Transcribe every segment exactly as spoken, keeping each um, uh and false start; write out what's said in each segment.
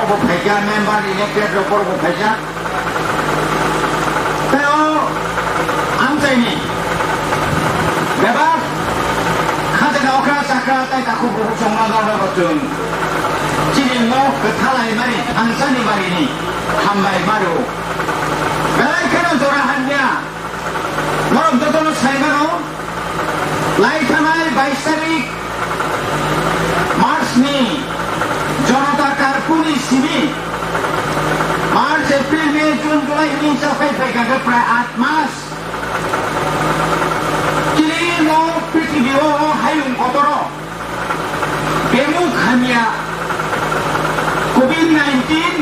Bo phaikha, member elected rok bo phaikha. Tei o amchaini bebak khajana okra chakra tei takhuk bukhuk chongma norok bo chwng chini nok kwthalaimani thansani barini hambai maro. Belai kheno jora hamya. Norok jotono sai mano, lai thanai bais tarik March ni Janata Curfew ni simi, March, April, May, June, July hwnwi chakhai phaikha khe prai aat mas. Chini no prithibi o hayung kotoro bemuk hamya covid nineteen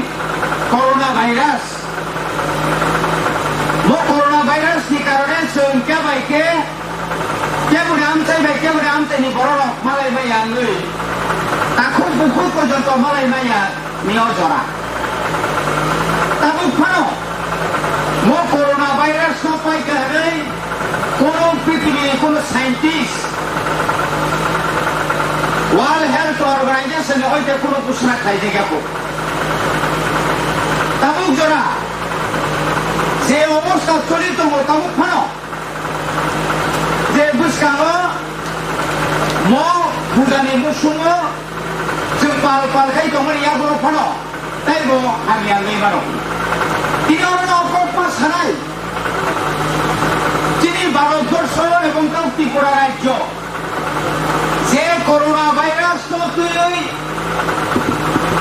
corona virus. Bo corona virus ni karone chwng khe bai khe, keboni amchai bai keboni amchai ni borok rok malai maya wngwi, takhuk bukhuk porjonto malai maya ni o jora. Tabuk phano mo corona virus no paikha hwnwi kono prithibi ni kono scientist, World Health Organization ni oite kono ghosona khlai jakya kho. Tabuk jora je obostha choli tongo tabuk phano, je bwskango mo pujani musumo chwng pal pal khai tongmani yagulo phano taibo hamya wngwi mano. Tini oro no kok ma sanai, chini Bharatborsho ebong tei Tripura rajyo je corona virus no twiwi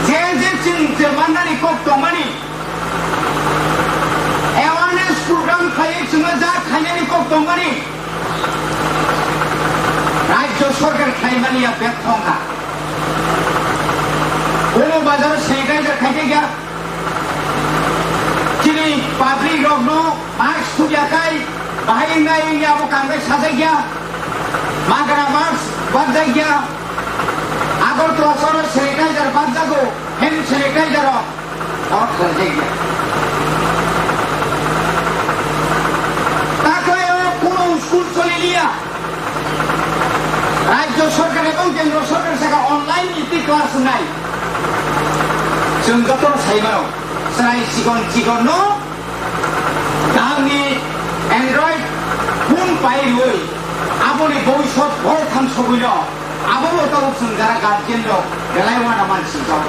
je je chwng je mannani kok tongmani, awareness program khlaiwi chwngno ja khainani kok tongmani, rajyo sorkar khlaimani ya bethongkha. Kono bazaro sanitizer khaijak ya, chini public rokno mask thubya khai bahai wngnai wngya abo kangbai sajak ya, magra mask barjak ya, Agartala soro sanitizer barjago, hand sanitizer rok. Oro khlaijak ya. Taklai o kunu school choli liya. Rajyo sorkar ebong kendro sorkar saka online niti class wngnai. Chwng joto sai mano. Chwrai chikon chikon no dangni Android phone pai rwi aboni bobiswt hor thang sogwi no. Abo bo tabuk chwng jara guardian rok belai uanaman swijak.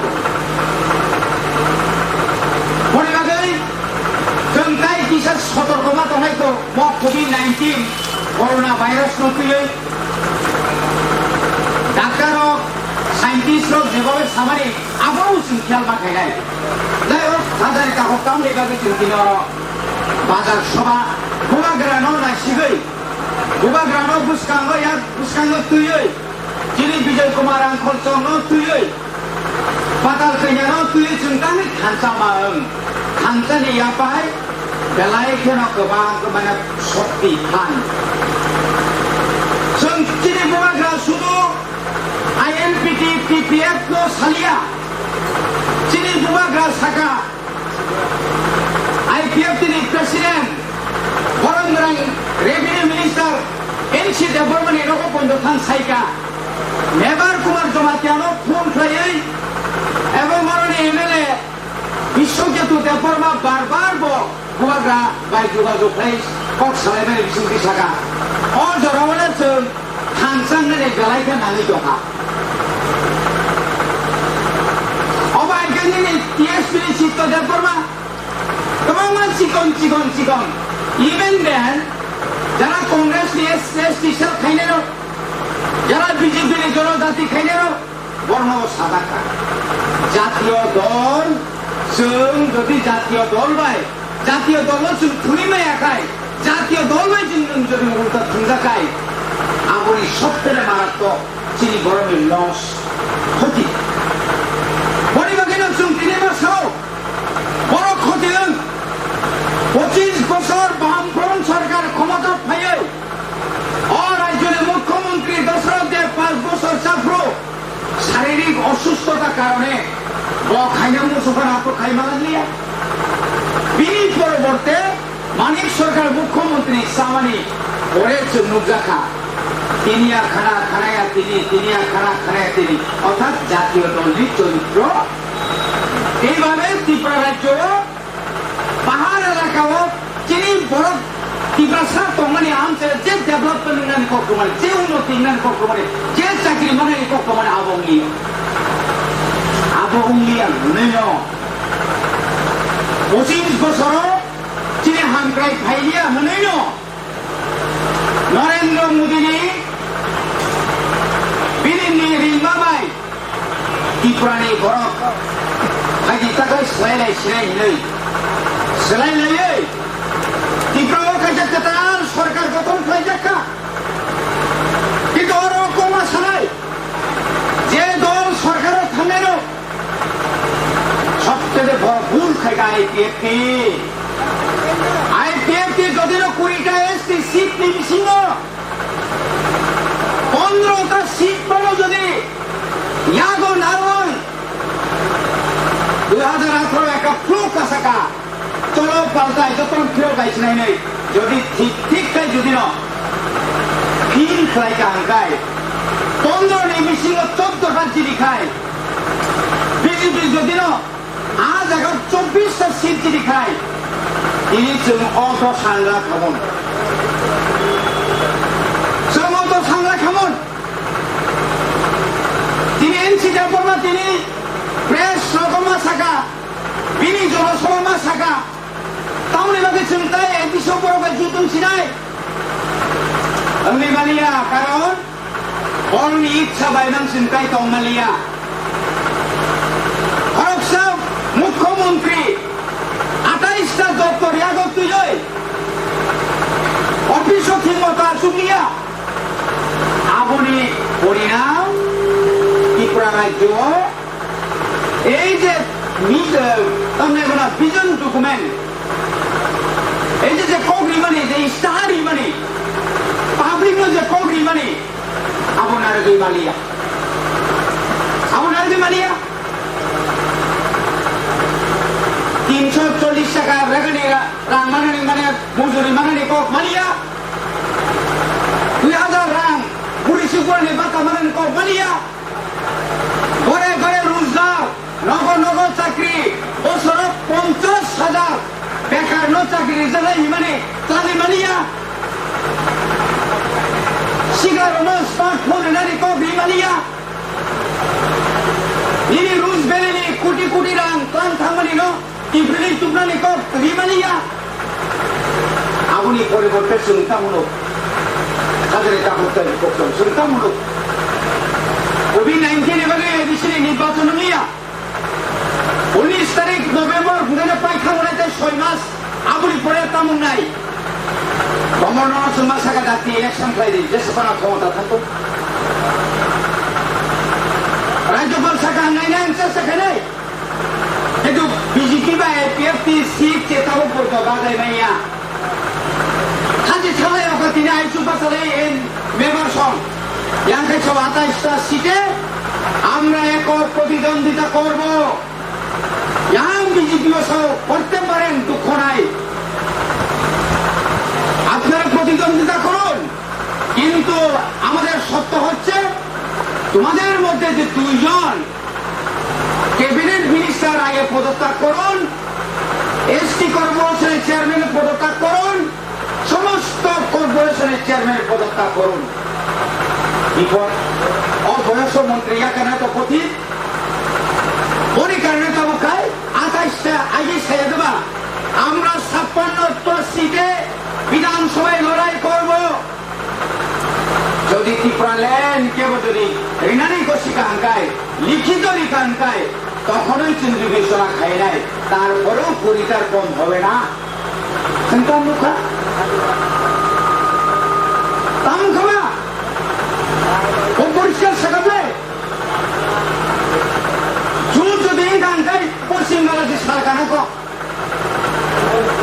Boni bagwi chwng tai kisa sotorkoma tongnai kho, mo covid nineteen corona virus no twiwi doctor rok, scientist rok jebao samani abo bo chwng khiyal ma khainai. Jai hok, sajani takhuk tamni bagwi chwng tini oro bazar soba bubagra no naisigwi, bubagra no bwskango yak bwskango twiwi, chini Bijoy Kumar Angkholchong no twiwi, Patal Kanya no twiwi chwng tangwi thansa ma wng. Thansa ni yapai belai kheno kwbang mane shokti phan. Chwng chini bubagra sudu I N P T, T P F no salia. Chini bubagra saka, I P F T ni President, Boron Gwnang Revenue Minister, N C Debbarma ni rogo pondo thang saika. Mebar Kumar Jamatia no phone khlaiwi, ebong boroni M L A Biswajit Debbarma bar bar bo bubagra bai jogajog khlai kok salaimani bisingtwi saka. O jorao le chwng thansa wngnani belai khe nangwi tongkha. Obo hai khe nini T S P ni Chitto Debbarma kwbangma chikon chikon chikon, even then, jara Congress ni S C S T cell khainai rok, jara B J P ni jonojati khainai rok, borno bo sajak kha. Jatiyo dol, chwng jodi jatiyo dol bai, jatiyo dol no chwng thwi maya khai, jatiyo dol bai chwng nwng jodi ulta thwngjak khai, aboni sobtheke marattok chini borokni loss, khoti. Boni bagwi no chwng tini ma sao, borok khoti wng. Pochis bosor Bamfront sorkar khomota phaiwi, o rajyoni mukhyamantri Dashrath Deb panch bosor chaphru, sharirik osusthotar karone bo khaina muchukha natok khai manliya. Bini poroborte Manik Sarkar mukhyamantri chamani pore chwng nukjakha. Tini ya khana khanaya tini, tini ya khana khanaya tini. Orthat jatiyo dolni choritro Tei babe Tripura rajyo o pahar elaka o chini borok Tiprasa tongmani amchai je development wngnani kok rwmani, je unnoti wngnani kok rwmani, je chakri manani kok rwmani abo wngliya. Abo wngliya hwnwi no. Pochis bosoro chini hamkrai phailiya hwnwi no. Narendra Modi ni bini ni ringma bai Tripura ni borok hai di takai swlai lai sinai hinwi swlai laiwi Tripura o kaisa kwtal sarkar gothon khlai jak kha. Kintu oro kongma sanai je dol sarkar o thangnai rok Sobcheye boro bhul khai kha I P F T. I P F T jodi no kuri ta S T seat ni bisingo pondro ta seat bono jodi yago narwng dui hajar atharo ekta flu kasaka. Cholo paltai, jotono phirok bai sinai nai. Jodi thik, thik khai jodi no phin khlai ka hwnkhe, pondro ni bisingo choddo ta jiri khai, B J P jodi no a jaga chobbish ta seat jiri khai, tini chwng o to sangra khamon. Chwng o to sangra khamon. Tini N C Debbarma tini press rogo ma saka, bini jonosabha ma saka, tamoni bagwi chwng tai A D C o borok bai jotun sinai? Wngwi maliya, karon borokni itsa bai nang chwng tai tong maliya. Khoroksa mukhyamantri atais ta doptor yago twiwi office o thwngmo ta chukliya. Aboni porinam Tripura rajyo o ei je mi-, eh, tamni hwnna vision document, ei je, je kok rimani, je istihar rimani, public no je kok rimani, abo narwgwi maliya. Abo narwgwi maliya. Tinsho chollish taka ragani ra-, rang manani mane mujuri manani kok maliya. Dui hajar rang buri sikurani bata manani kok maliya. Gore gore rojgar, nogo nogo chakri, bosoro ponchash hajar bekarno chakri rijak lai himani chali maliya. Sigarno smartphone rinani kok ri maliya. Nini Roose Valley ni koti koti rang tlang thangmani no Tripura ni tubnani kok rimani ya. Aboni poriborte chwng tamo no. Hajare tabuk tabuk kok chwng, chwng tamo no. Covid nineteen ni bagwi A D C ni nirbachon wngya. Unis tarik November hwnkheno paithang hwnai tei soi mas. Aboni pore tamo wngnai. Bomorno chwng ma saka dakti election khlai di, jesa phano khomota thangkuk. Rajyapal saka wngnai nai ang chesta khainai. Kintu B J P bai P F T seat se tabuk porjo bajai manya. Haji salai oka tini aichu basalai en member song. Yang khe so আঠাশটা seat-এ আমরা একক প্রতিদ্বন্দ্বিতা করব। Yang B J P-o so করতে পারেন, দুঃখ নাই। আপনারা প্রতিদ্বন্দ্বিতা করুন, কিন্তু আমাদের শর্ত হচ্ছে তোমাদের মধ্যে যে দুইজন ক্যাবিনেট মিনিস্টার আগে পদত্যাগ করুন, এসটি কর্পোরেশনের চেয়ারম্যান পদত্যাগ করুন, সমস্ত কর্পোরেশনের চেয়ারম্যান পদত্যাগ করুন। বিপদ, অবয়স মন্ত্রী এখানে তো কঠিন। Boni karone tamo khai আঠাশটা আগে ছেড়ে দেবা। আমরা ছাপ্পান্নটা সিটে বিধানসভায় লড়াই করব। যদি ত্রিপুরাল্যান্ড কেবল যদি রিনানি গোষ্ঠী কাহাঙ্কায়, লিখিত রিকাহাঙ্কায়, তখনই কিন্তু বিবেচনা খাই নাই, তারপরেও পরিতার কম হবে না। চিন্তা মুখা। তামুখা। ও পরিষ্কার সেখানে। জুন যদি কাহাঙ্কায়, পশ্চিমবাংলা যে সারকানা কম।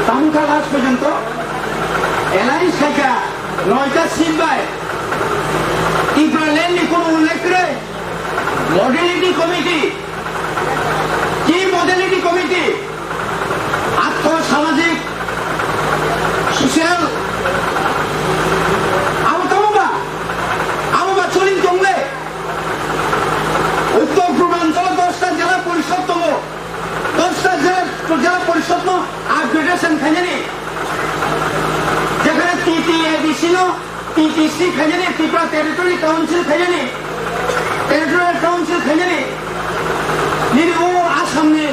Tamo kha last porjonto alliance khaikha noita seat bai Tipraland ni kono ullekh kwrwi modality committee, ki modality committee, artho samajik social abo tamo ba, abo ba choli tongle. Uttor Purbanchalo dosta jela porishod tongo. T T C khainani, Tripura Territory Council khainani, Territorial Council khainani, nini o Assam ni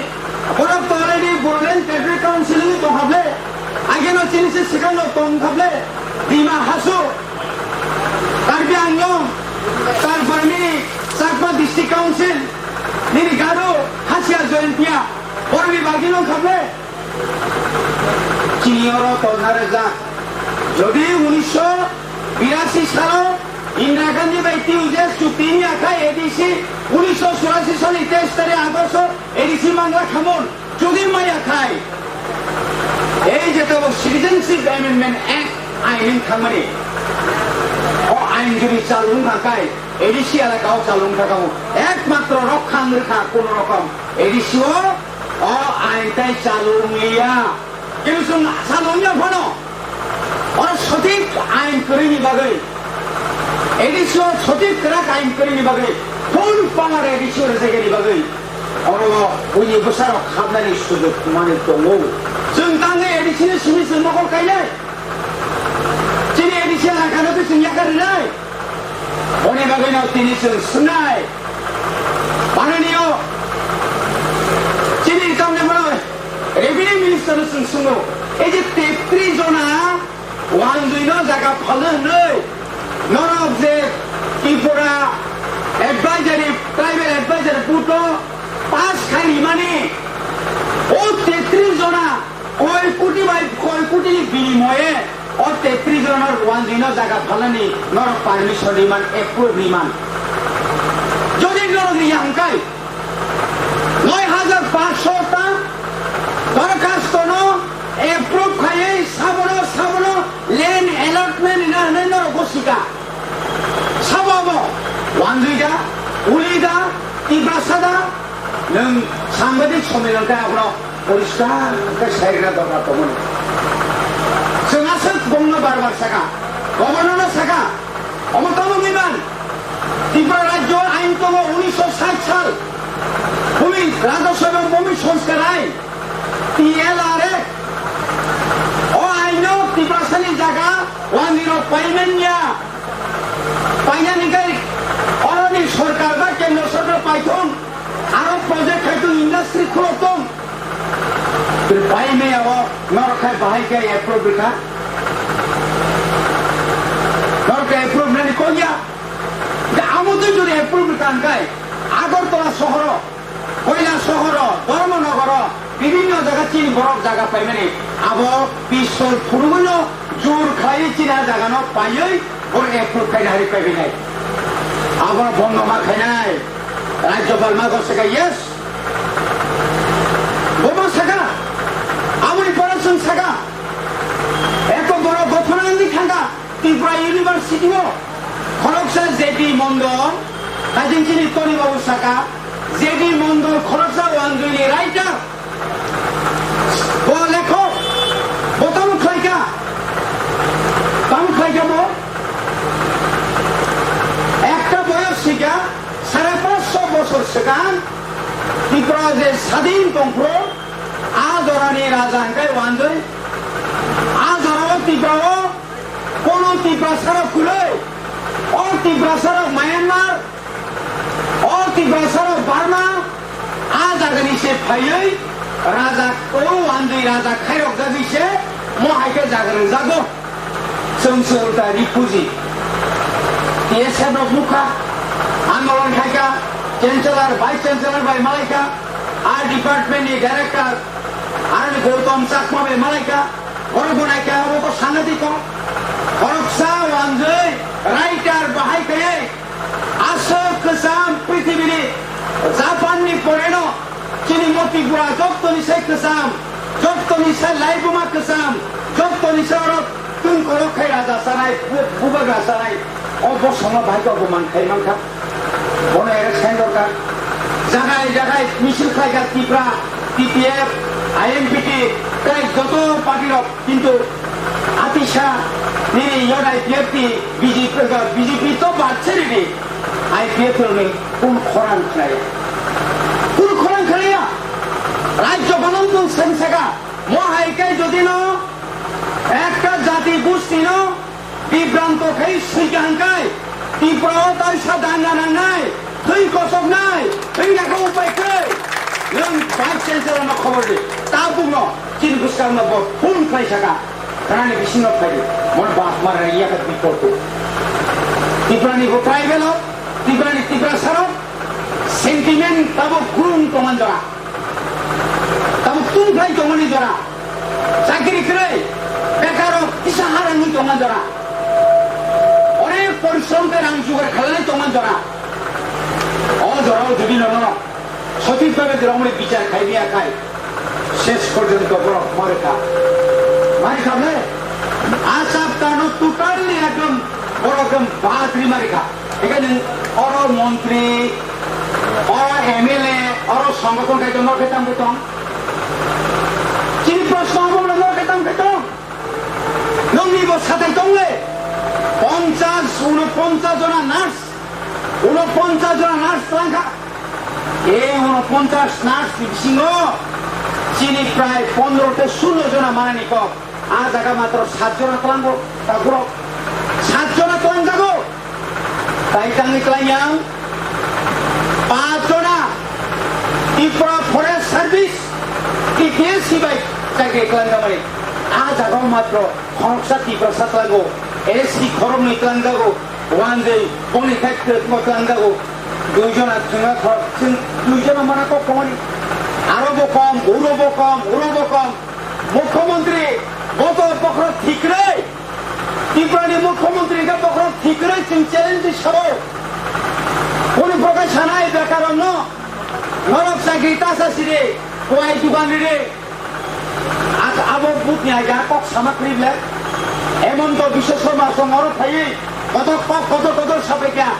borok to already Bodoland Territory Council ni tong hable, ageno chini se sikang no tong hable, Dima Hasao, Karbi Anglong, tarpor nini Chakma District Council, nini Garo, Hasia, Jaintia, borok ni bagwi no hable. Chini oro tolna rwjak. Jodi unisho birasi salo Indira Gandhi bai T U J S chukti wngya khai A D C, unisho churasi salni teis tarik August o A D C mangla khamon. Jodi maya khai, ei je tabuk Citizenship Amendment Act ain wng thangmani, o ain jodi chalu wngkha khai, A D C elaka o chalu wngkha kamo, ekmatro rokha wng rwkha kono rokom A D C o. O ain tai chalu wngya. Kintu chwng chalu wngya phano oro sothik ain kwrwini bagwi, A D C o sothik kwrak ain kwrwini bagwi, full power A D C o rwjakya ni bagwi oro buini bwsarok habnani sujok manwi tongo. Chwng tangwi A D C ni simi chwng nokol kainai. Chini A D C elakano twi chwng yakar rwnai. Boni bagwino tini chwng swngnai. Mananiyo chini tamni bono Revenue Minister no chwng swngo. Ei je tetris jona wanjwino jaga phalno hwnwi norok je Tripura Advisory, Tribal Advisory Board o pass khai rimani, o tetris jona koi koti bai koi koti ni binimoye o tetris jona wanjwino jaga phalnani norok permission riman, approve riman. Jodi norok riya hwnkhe, noi hajar panchsho ta dorkhastono approve khaiwi sabono, sabono land allotment rina hwnwi norok gosika. Sabo abo wanjwi da, uli da, Tiprasa da, nwng sangbadik sommilan khe abono poriskar khe sai rwna dorkar tongmani. Chwng aswk bongno bar bar sakha, Governor no sakha, omo tamo wngwi man. Tripura rajyo ain tongo unisho sait sal, Bhumi Rajaswabha Bhumi Sanskar Ain, T L R A. O aino Tiprasani jaga wanjwirok paiman ya. Painani khe oroni sorkar ba kendro sorkar paithung, aro project khaithung, industry khulokthung. Paimaya o norok khai bahai khe approve rwkha. Norok khai approve nani kok ya. Da amo twi jodi approve rwkha hwnkhe Agartala sohoro, Koilasohoro, Dharmanagaro, bibhinno jaga chini borok jaga paimani, abo Pistol phunugwino jor khlaiwi chini a jagano paiwi borok approve khaina hari paibinai. Abono bondo ma khainai. Rajyopal ma go sakha, yes. Bo ma sakha. Aboni pore chwng sakha. Eko borok gothona wngwi thangkha. Tripura University o khoroksa J D Mondol, hajing chini Tony Babu saka, J D Mondol khoroksa wanjwini writer, bo lekhok, bo tamo khlaikha, tamo khlaikha bo, ekta boyos sikha, sare panchsho bosor swkang, Tripura je sadin tongphuru, a jorani raja hwnkhe wanjwi, a jorao Tripura o, Kono Tiprasarok kwrwi, o Tiprasarok Myanmar, o Tiprasarok Burma, a jagani se phaiwi raja, o wanjwi raja khairokjagwi se mo hai khe jaga rwjago. Chwng se ulta refugee. T S F rok nukha, andolon khaikha, Chancellor, Vice Chancellor bai malaikha, a department ni director, aroni Gautam Chakma bai malaikha, Borok bo naikha, abo to sangadik kok. Khoroksa wanjwi writer bahai khe aswk kwcham prithibini Japanni poreno chini Motipura jottoni sai kwcham, jottoni sai laibuma kwcham, jottoni sai oro tungkolok khai raja sanai, bu-, bubagra sanai. O bosongno bahai khe bo man khai mankha. Bono arrest khaina dorkar. Jagai jagai misil khlaijak Tipra, T P F, I M P T, tei joto party rok, kintu atisa nini yod I P F T, B J P, B J P to bad se ridi, I P F T ni kun khorang khlaiya. Kun khorang khlaiya. Rajyo Bhaban tong seng saka, mo hai khe jodi no ekta jati gusti no Bibranto khai swi kaham khai, Tripura o taisa danga nangnai, thwi kosoknai, thwi nakha upai kwrwi. Nwng Vice Chancellor no khobor di, tabuk no chini bwskang no bo phone khlai saka, thanani bising no phai di, mon bak mar ya kha bikorto. Tripura ni bo tribal o, Tripura ni Tiprasa rok, sentiment tabuk grung tongan jora. Tabuk tungphai tongmani jora. Chakri kwrwi, bekar rok kisa harangwi tongma jora. Onek porishrom khe rang jugar khalai tongma jora. O jorao jodi nono sothik bhabe jorao mani bichar khai biya khai, ses porjonto borok mari kha. Mari kha bole? Asap tano totally ekdom borok ekdom badri mari kha. Eke nwng oro montri, oro M L A, oro songothon kaitor no khe tang khe tong. Chini proshno omo no khe tang khe tong. Nongni bo sathai tong le. Ponchash, unoponchash jona nurse, unoponchash jona nurse tlang kha. E unoponchash nurse ni bisingo chini prai pondro tei sulo jona manani kok. A jaga matro sat jona tlango, takhurok. Sat jona twlangjago. Tai tangwi tlangyang paanch jona Tripura Forest Service, T P S C bai chakri twlangjamani. A jaga matro khoroksa Tiprasa tlango. S C khoroknwi twlangjago. One day, boni khai twlangjago. Dui jona thwngna khorok, chwng dui jona mana kok tongmani. Aro bo kom, uro bo kom, uro bo kom. Mukhyamantri, boto bokhorok thikrwi, Tripurani Mukhyamantri hwnkhe bokhorok thikrwi chwng challenge sabo. Kunu prokai sanai bekarokno, norok chakri tasa siri, kuai dugan riri. Ak-, abo butni aja kok sama krible. Hemanta Biswa Sarma song oro phaiwi, kotor kok, kotor kotor sapaikha.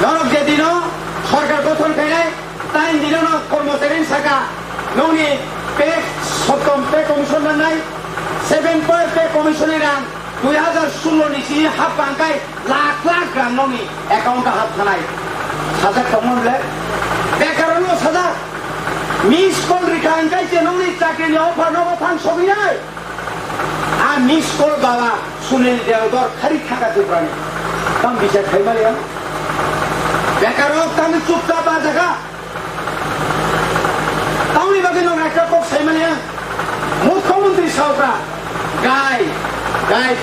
Norok je dino sorkar gothon khainai, tain dino no kormochari saka, nongni pay, sottom pay commission nangnai, seven pay, pay commission ni rang, dui hajar sullo ni sini hap bangkai, lakh lakh rang nongni account o hap thanai. Sajak tongmon le, bekar no sajak, miss call rikha hingkai je nongni chakri ni offer no bo thang sogwi nai. A miss call baba Sunil Deodor khari thaka Tripurani. Tam bichar khai mali ang. Bekar rok tam chupchap a jaga. Tamni bagwi no ekta kok sai mali ang. Mukhyamantri saukra gai, gai,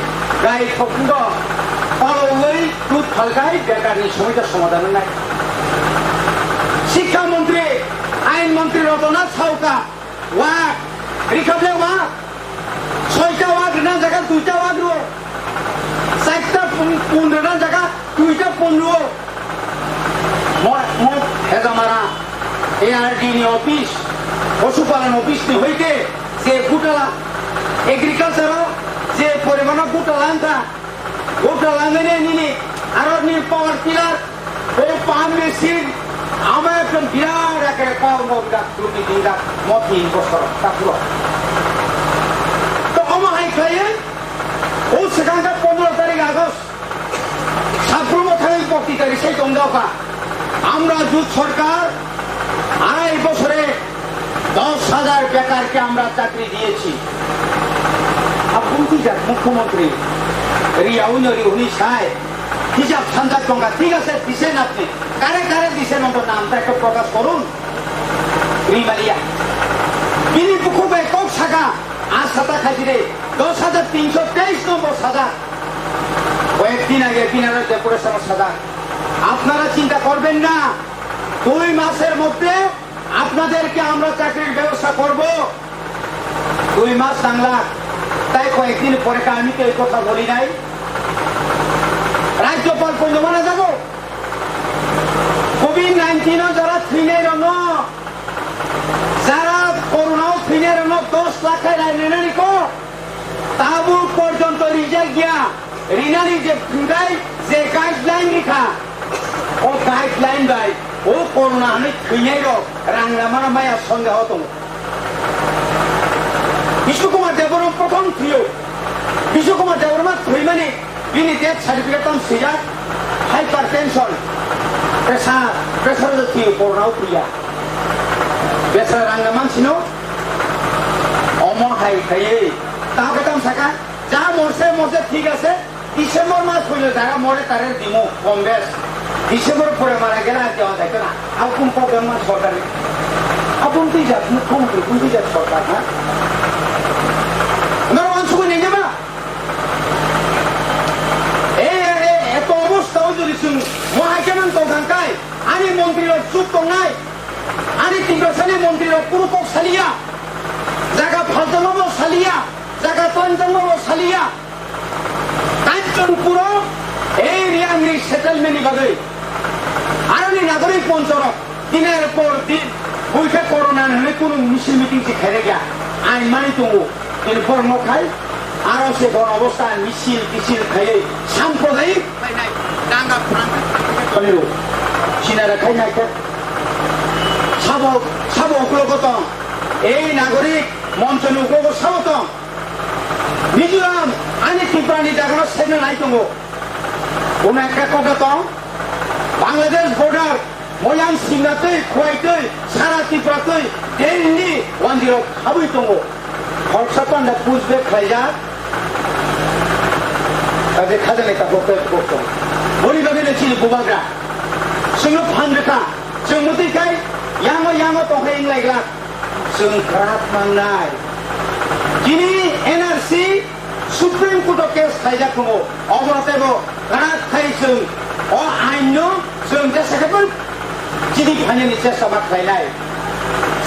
gai thokno paloloi tut phalgai bekarni somosya somadhan nai. Sikha mantri, ain mantri Rotona sauka wak, rikhable wak. Soita wak rwna jaga duita wak rwo. Chaita pun, pun rwna jaga duita pun rwo. Mo, mo, Hejamara A R D ni office, Posupalan office ni hoite je gutala, agriculture o je porimano gutala wngkha, Gota langani nini aro ni power tiller, o pump machine, ama ekdom birat akere power mo birat krumi dingjak mo tin bosor takuro. To omo hai khlaiwi, o swkang khe pondro tarik August, Sabrumo thangwi kokti tarik sai tongjaokha. Amra jut sorkar, আড়াই বছরে দশ হাজার বেকারকে আমরা চাকরি দিয়েছি। Aboni twijak mukhyamantri, riyaui no riyaui sai, hisab sanjak tongkha, ঠিক আছে, দিছেন আপনি, কারে কারে দিছেন, অন্তত নামটা একটু প্রকাশ করুন। Rimaliya. Bini bukhuk bai kok saka, a sata khaisire, দশ হাজার তিনশো তেইশ নম্বর sajak. কয়েকদিন আগে বিনারস ডেপুটেশন sajak. আপনারা চিন্তা করবেন না, দুই মাসের মধ্যে আপনাদেরকে আমরা চাকরির ব্যবস্থা করব। দুই মাস নাংলা, তাই কয়েকদিন পরে আমি তো এই কথা বলি নাই। রাজ্যপাল পঞ্চমানা যাব। কোভিড নাইন্টিন যারা থ্রিনে রনো, যারা করোনাও থ্রিনে রনো দশ লাখ রায় নেনানিকো, Tabuk porjonto rijak ya, rinani je phungai je guideline rikha, o guideline bai o corona hwnwi thwinairok rang ramano maya sondeho tongo. Bishnu Kumar Debbarma prothom thwiyo. Bishnu Kumar Debbarma thwimani bini death certificate tong swijak, hypertension, pressure, pressure je thwiyo, corona o thwiya. Besra rang raman sino, omo hai khaiwi, tamo khe tamo saka, ja morse morse thik ase, December mas hoile jaga more tare dimo, Congress. December pore mara gela ati o jaikana. Abum problem ma sorkar ni. Abum twi jat, mukhyamantri bum twi jat sorkar na. Noro ansugwi nengema. Ei, ei, ei, eto obostha o jodi chwng mohai khe man tongthang kai, ani montri rok chuk tongnai, ani Tiprasani montri rok kunu kok saliya, jaga phaljakma bo saliya, jaga tlanjakma bo saliya. Kanchanpuro ei Riang ri settlement ni bagwi aroni nagorik monchorok diner por din buikha corona hwnwi kunu misil meeting se khairokya, ain mani tongo. Tini borokno khai aro se bon obostha misil tisil khaiwi samprojayik khlainai danga phanang khlainai sinara khai naikha. Sabo, sabo uklogo tong, ei nagorik monchoni uklogo sabo tong. Mizoram ani Tripura ni jagano sekna nai tongo. Bono ekka kok tong, Bangladesh border, Moyang Simna twi, Khowai twi, sara Tripura twi, daily wanjwi rok habwi tongo. Khoroksa panda push back khlaijak. Kaje khajani tabuk tei tabuk tong. Boni bagwi no chini bubagra. Chwngno phan rwkha. Chwng mwtwi khai yango yango tongkha wng lai glak. Chwng kwrak mangnai. Chini N R C Supreme Court o case khaijak tongo. Obo teibo kwrak khai chwng o ain no chwng jesa khe chini phainani chesta ma khlainai.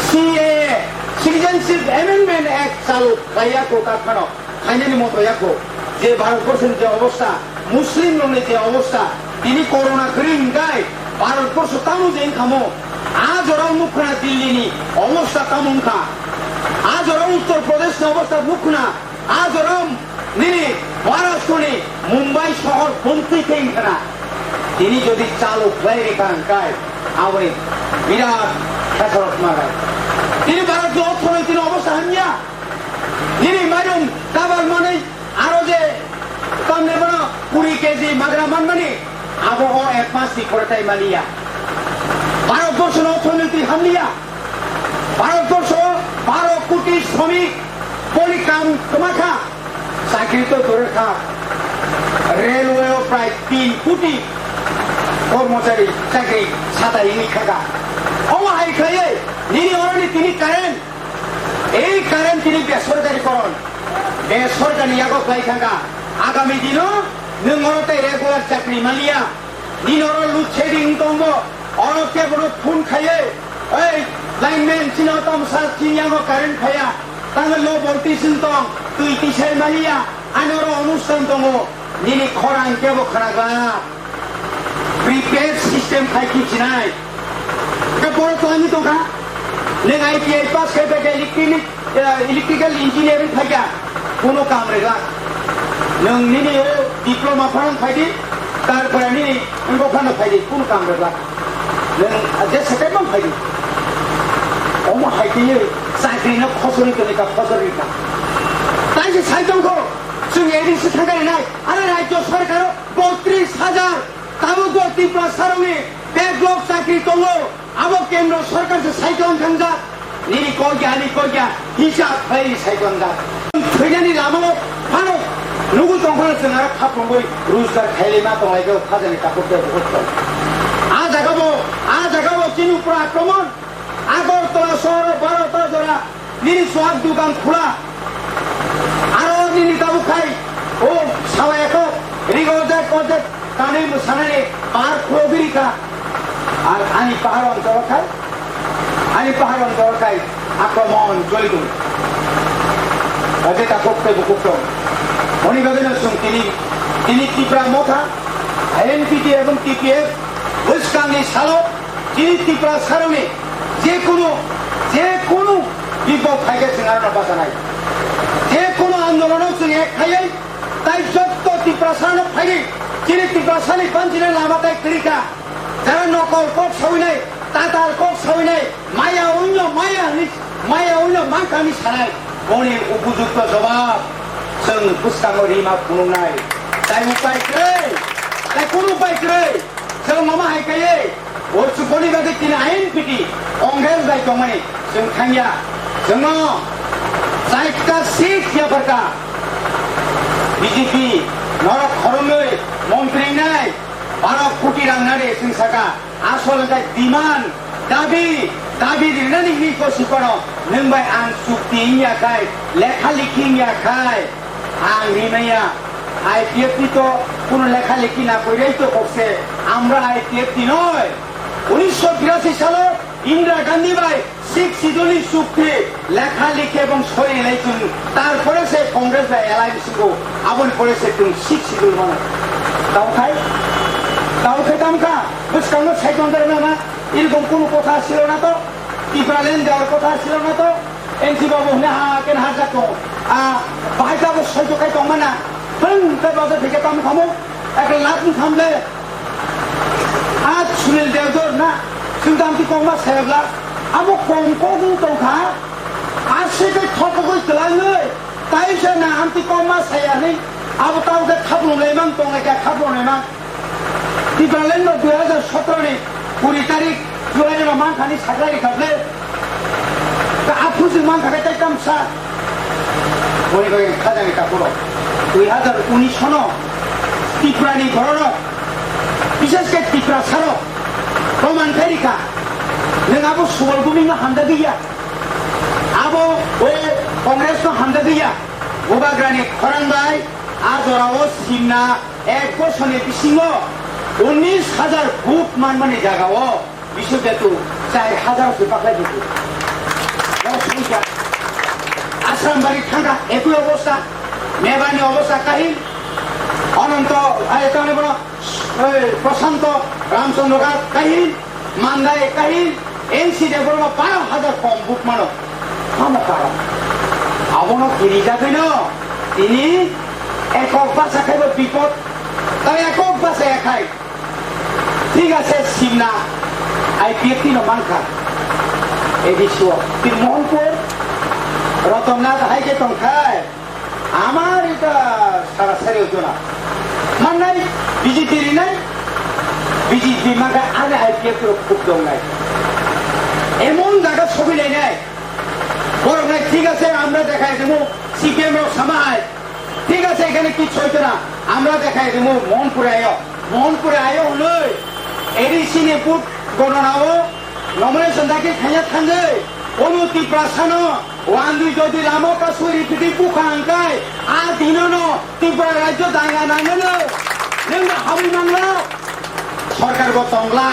C A A, Citizenship Amendment Act chalu khlaiya kok phano. Khainani moto yako je Bharatborsho ni je obostha, Muslim rok ni je obostha, tini corona kwrwi hwnkhe Bharatborsho tamo je wngkhamo, a jorao nukha Delhi ni obostha tamo wngkha, a jorao Uttar Pradesh ni obostha nukha, a jorao nini Maharashtra ni Mumbai sohor bontwi khe wngkha. Tini jodi chalu khlai rikha hwnkhe aboni birat khasarok manai. Tini Bharat ni orthonoiti ni obostha hamya. Nini mairum tabal manwi aro je tamni bono kuri keji magra manmani abo o ek mas ni pore tai maliya. Bharatborsho no orthonoiti hamliya. Bharatborsho baro koti shramik boni kam kwma kha. Chakri to dure kha. Railway o prai tin koti kormochari chakri sata hini kha kha. Omo hai khlaiwi nini oroni tini current Ei current tini besorkari koron, besorkari yago khlai thangkha. Agami dino nwng oro tei regular chakri maliya. Nini oro load shedding tongbo, oro kebono phone khaiwi, "Ei lineman, chini o tamo sa chini yango current khaiya, tamo low voltage wng tong, twi tisai maliya, ani oro onusthan tongo." Nini khorang kebo khwnaglak. Prepaid system khai khe chinai. Khe borok to ani tongkha. Nwng I T I pass khai bai khe electronic, eh, electrical engineering phaikha. Kuno kam rwglak. Nwng nini o diploma phano phaidi, tarpore nini wngkok phano phaidi, kuno kam rwglak. Nwng je second man phaidi. Omo hai khe chakri no khosori toni ka khosori ka. Tai se sai tongkho. Chwng A D C thangkha rinai, are rajyo sarkaro botris hajar tabukbo Tiprasarokni backlog chakri tongo, abo kendro sarkar se saichon thangjak. Nini kok ya, ani kok ya, hisab khlai saichon jak. Thwinani lamao phano nugu tongphano chwng aro khaprungwi rojgar khailai ma tonglai khe khajani takhuk tei bukhuk tong. A jagabo, a jagabo chini upor akromon. Agartala sohoro baro ta jora nini sohag dukan khula. Aro nini tabuk khai o sawa eko rigo ojak ojak tanwi mwsanani par khulogwi rikha. Ar ani pahar oncholo khai, ani pahar oncholo khai akromon choli tongo. Ate takhuk tei bukhuk tong. Oni bagwino chwng tini, tini Tipra Motha, I N P T ebong T P F bwskangni salo Chini Tiprasarokni je kunu, je kunu bipod phaikhe chwng arokno bachanai. Je kunu andolono chwng ek khaiwi tai jotto Tiprasarokno phaidi, chini Tiprasani banchina lama tai kwrwi kha. Jara nokol kok sawinai, tatal kok sawinai, maya wngno maya hwnwi, maya wngno mankha hwnwi sanai, boni upojukto jobab chwng bwskango rima phunuknai. Tai upai kwrwi, tai kunu upai kwrwi. Chwng omo hai kaiwi, o chukoni bagwi tini I N P T, Congress bai tongmani chwng thangya. Chwngno chaita seat yapharkha B J P, norok khoroknwi Baro koti rang nari chwng saka, asol hwnkhe demand, dabi, dabi rinani hini gosi kono, nwng bai ang chukti wngya khai, lekha likhi wngya khai, ang rimaya. I P F T to kuno lekha likhi na koi rei to kokse, amra I P F T noi. Unisho birasi salo Indira Gandhi bai Sixth Schedule ni chukti lekha likhe ebong soi lai chwng, tarpore se Congress bai alliance go, aboni pore se chwng Sixth Schedule mano. Tao khai, tao khai tam kha, bwskango sai tong der na, erokom kono kotha silo na to, Tipraland jawar kotha silo na to, N C Babu hwnwi ha ken ha jak tongo. A, bahai jabo soi to khai tong mana, bwng te baja thike tam khamo, ek lakh ni tham le, A Sunil Devdor na, chwng tamo twi kokma sayabla, abo kom kok wng tong kha, a se khe thopogwi twlangwi, tai se na amtwi kokma saya hinwi, abo tamo khe khaplong laimang tong lai kha, khaplong laimang. Tipraland no dui hajar sotro ni kuri tarik July no man thani sakhlai rikha ble. Ta aphuru se man kha khe tai tamsa. Boni bagwi khajani takhurok. Dui hajar unis sono Tripura ni bororok, bishes khe Tiprasa rok, proman khai rikha. Nwng abo Subal Bhumik no hamjagwi ya. Abo o Congress no hamjagwi ya. Bubagra ni khorang bai a jora o simna ek bosor ni bisingo unis hajar vote manmani jaga o Bishu Ketu char hajar se baklai di. Asram bari thangkha ekui obostha, Mebani obostha kahin, Ananto, ai, tane bono, ei, Prashanto, Ramchandra Ghat kahin, Mandai kahin, N C Debbarma baro hajar kom vote mano. Tamo karon. Abono kiri jagwino, tini ekok basa khaibo bipod, tei ekok basa ekhai. Thik ase, simna I P F T no mankha. A D C o. Tir Mohanpur, Ratannath hai khe tongkhai. Amar eta sara sari jona. Mannai B J P rinai, B J P mankha ani I P F T rok khub dongnai. Emon jaga sobilainai. Borok nai thik ase, amra dekhai dimu, C P M rok sama hai. ঠিক আছে, এখানে কিচ্ছু হইতো না, আমরা দেখাই দেবো মোহনপুরে আয়ো। মোহনপুরে আয়ো হলো এডিসি নি ভোট গণনা ও নমিনেশন দাখিল খাইয়া থাকবে। অনু তিপ্রাসানো ওয়ান দুই যদি রামো কাসুরি পিটি বুকা আঙ্কাই, আর দিননো ত্রিপুরা রাজ্য দাঙ্গা নাঙ্গনো। নং হাবি মাংলা, সরকার গো তংলা,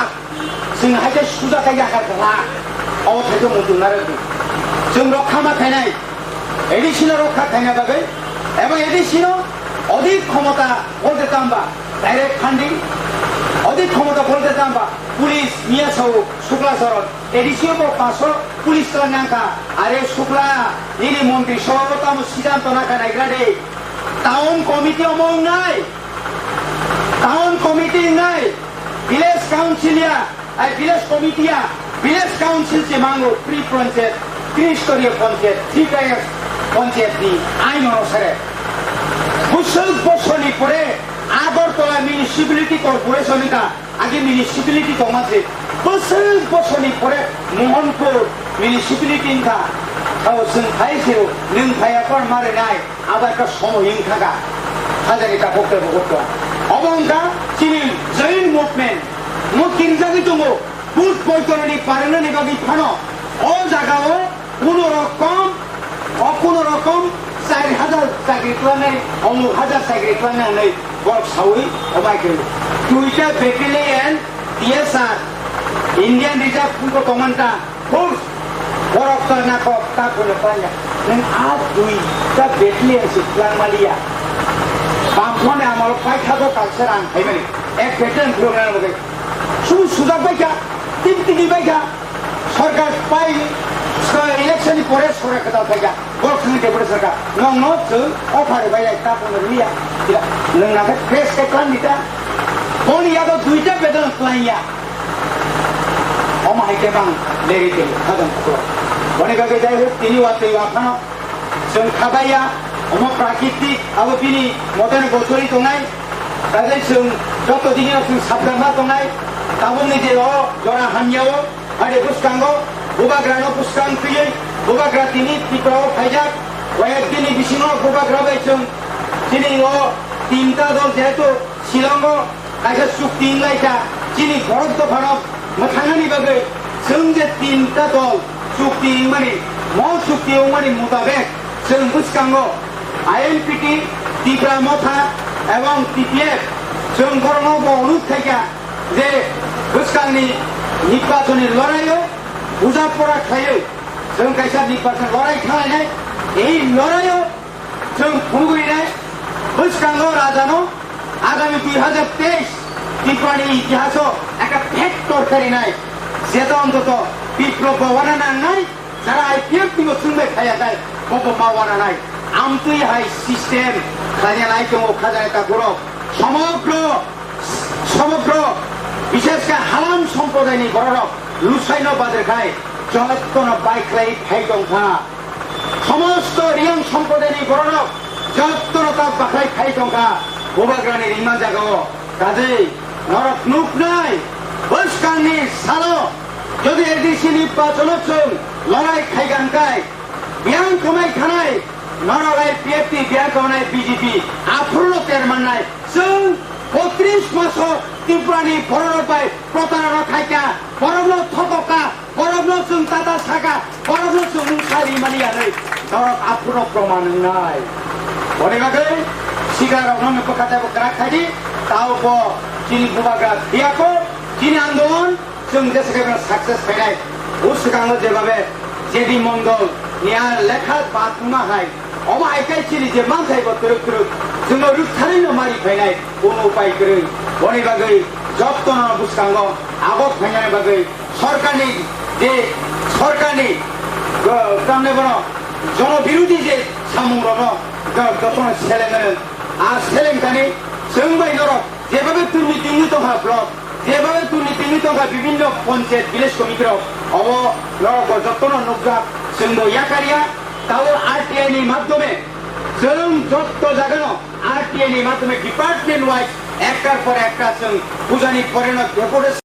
সিং হাইতে সুজা কাইয়া কারলা, অবস্থা তো মন্ত্রী নারদ। সিং রক্ষা মা খাইনাই, ADC no rokha khaina bagwi, eba A D C no odik khomota bolte tamba, direct funding, odik khomota bolte tamba, police miya sao Sukla Saran, A D C o bo paso police twlang nangkha, are Sukla, nini montri so tamo siddhanto nakha naigra de, town committee omo wngnai, town committee wngnai, village council ya, Ai village committee ya, village council se mango pre panchayat, tri storiya panchayat, three tiers panchayat ni ain onusare. Bwswk bosor ni pore Agartala Municipality Corporation ni ta agi municipality tongma se. Bwswk bosor ni pore Mohanpur Municipality ni ta. Tao seng phai se, neng phai akor mare nai. Abo ekta somoy wng thaka, hajani takhuk tei bukhuk tong. Obo wngkha chini Jain movement, mo kirijagwi tongo, bhut boikoroni parwnani bagwi phano o jagao kuno rokom, o kuno rokom char hajar chakri twlangnai, omuk hajar chakri twlangnai hwnwi borok saui obai kwrwi. Duita battalion T S R, Indian Reserve Force Commander, Force, borok ta na kok ta kuno panya. Neng a dui ta battalion si twlang maliya. Bamphone amalo paithago kalse rang khaimani. Ek battalion phurung na loge. Su sudak baikha, tin tini baikha. Sorkar pai, so election ni pore sorkar kwtal paikha. Borok thangwi tei bwrwi sakha, "Nokno chwng offer bai lai ta phano rwya." Tira, nwng nakhe press khe klan di ta. Boni yago duita bedon klan ya. Omo hai khe bang leri tei khajang khukro. Boni bagwi jai huk tini watwi wa phano chwng khabai ya, omo prakritik abo bini moteno gochori tongnai. Kaje chwng joto digi no chwng sabdar ma tongnai. Tabukni je o jora hamya o. Ani bwskango bubagrano bwskang twiwi bubagra tini Tripura o phaijak. Koyek dini bisingo bubagra bai chwng chini o tinta dol jehetu Shillong o Kaisa chukti wnglaikha, chini borok dopharok mwthangnani bagwi chwng je tinta dol chukti wngmani, mo chukti wngmani mutabek chwng bwskango I N P T, Tipra Motha ebong T P F chwng borokno bo onurod khaikha je bwskangni nirbachoni loraio buja pora khlaiwi chwng kaisa nirbachon lorai thanglainai. Ei loraio chwng phunugwi nai bwskango rajano agami dui hajar teis Tripurani itihaso ekta factor kharinai, jeta ontoto biplop bo wana nangnai, jara I P F T bo chwngbai phaiyakhai, bobo ma wana nai. Amtwi hai system khlaina nai tongo khajanai takhurok. Somogro, somogro, bishesh khe halam somprodaini bororok lusaino bajar khai, jottono bai khlai phai tongkha. Somosto Riyang somprodaini bororok jottono tak bakhai phai tongkha bubagrani ringma jagao. Kajei norok nuknai, bwskangni salo jodi A D C ni bachono chwng lorai khaigan kai, biyang kwmai thanai, norok I P F T biyang kwmai B J P aphuru no ter mannai. Chwng botris maso Tripurani bororok bai protarona khaikha, borokno thokokha, borokno chwng tata saka, borokno chwng mungsa rimani yanwi norok aphuru proman wngnai. Boni bagwi sigarokno no bwkha tei bwkra khaidi, tao bo chini bubagra thiyako, chini andolon chwng jesa khe success khainai. O swkango jebabe J D Mondol ni a lekha batma hai, omo hai khe chini je manthai bo twrwk twrwk chwngno rwktharwi no mari phainai, kono upai kwrwi. Boni bagwi jottono bwskango agok phainani bagwi sorkarni je sorkarni, uh, tamni bono jono birodhi je samungrokno jo-, jotono seleng hwnwi. A seleng thani chwng bai norok jebabe tuni tingwi tongkha block, jebabe tuni tingwi tongkha bibinno panchayat village committee rok, obo norok bo jotono nukjak, chwng bo yakarya, tao R T I ni madhyome chwng jotto jagano R T I ni madhyome department wise ektar por ekta chwng pujani poreno deputation